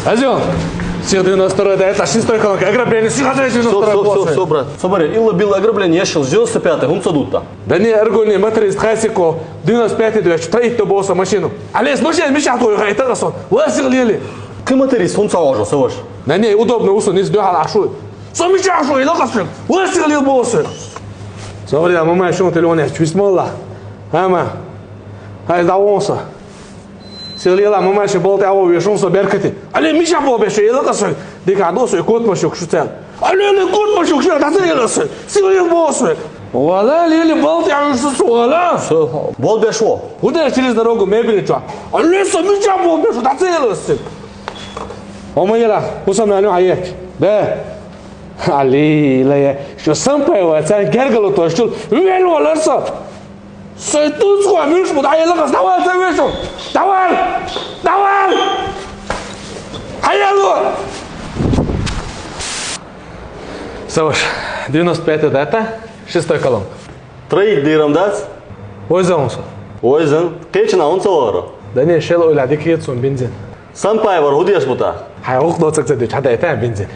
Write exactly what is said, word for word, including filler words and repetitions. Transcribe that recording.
Азё, сих девяносто второй, да, это шестой колонка. Ограбление, сих ответишь на Всё, второй всё, всё, полосе. всё, брат. Собари, илла билла ограбление яшил, девяносто пятый, хӀунца дутта? Да не, аргони, моторист, хайсико, девяносто пятый, две, троить то боса машину. Алес, машина, миша, твою, хай, это сон. Васил лили. Кхы моторист, хӀунца важа, саваш? Да не, удобно, усу, не сдёхал, ашу. Со миша, ашу, и лока сын. Васил лил боса. Собри, а мама, ещё телефон, я чувствовала. Ама. Ай, да, он со. Силила мама ше болт аво вешун со беркати. Але миша бо бешо ела касо. Дика до со кот машук шуцел. Але не кот машук шу да се ела со. Силил бо со. Вала лили болт аво шу со вала. Бол бешо. Удар через дорогу мебели чо. Але со миша бо бешо да се ела со. Ома ела, усам на ню аек. Бе. Али ла е. Што сам па ева цан гергало то што. Вел валар со. Сой тут схуа мюш му дай лага, давай, давай, давай, давай! Ай, алло! Саваш, девяносто пятая дата, шестой колонка. Троить дирам дац? Ой, за он со. Ой, зэн. Кечна он цаларо. Да не, шел ойла дикет сон бензин. Сампай вар худеш бута. Хай ох доцак за дич, хада это бензин.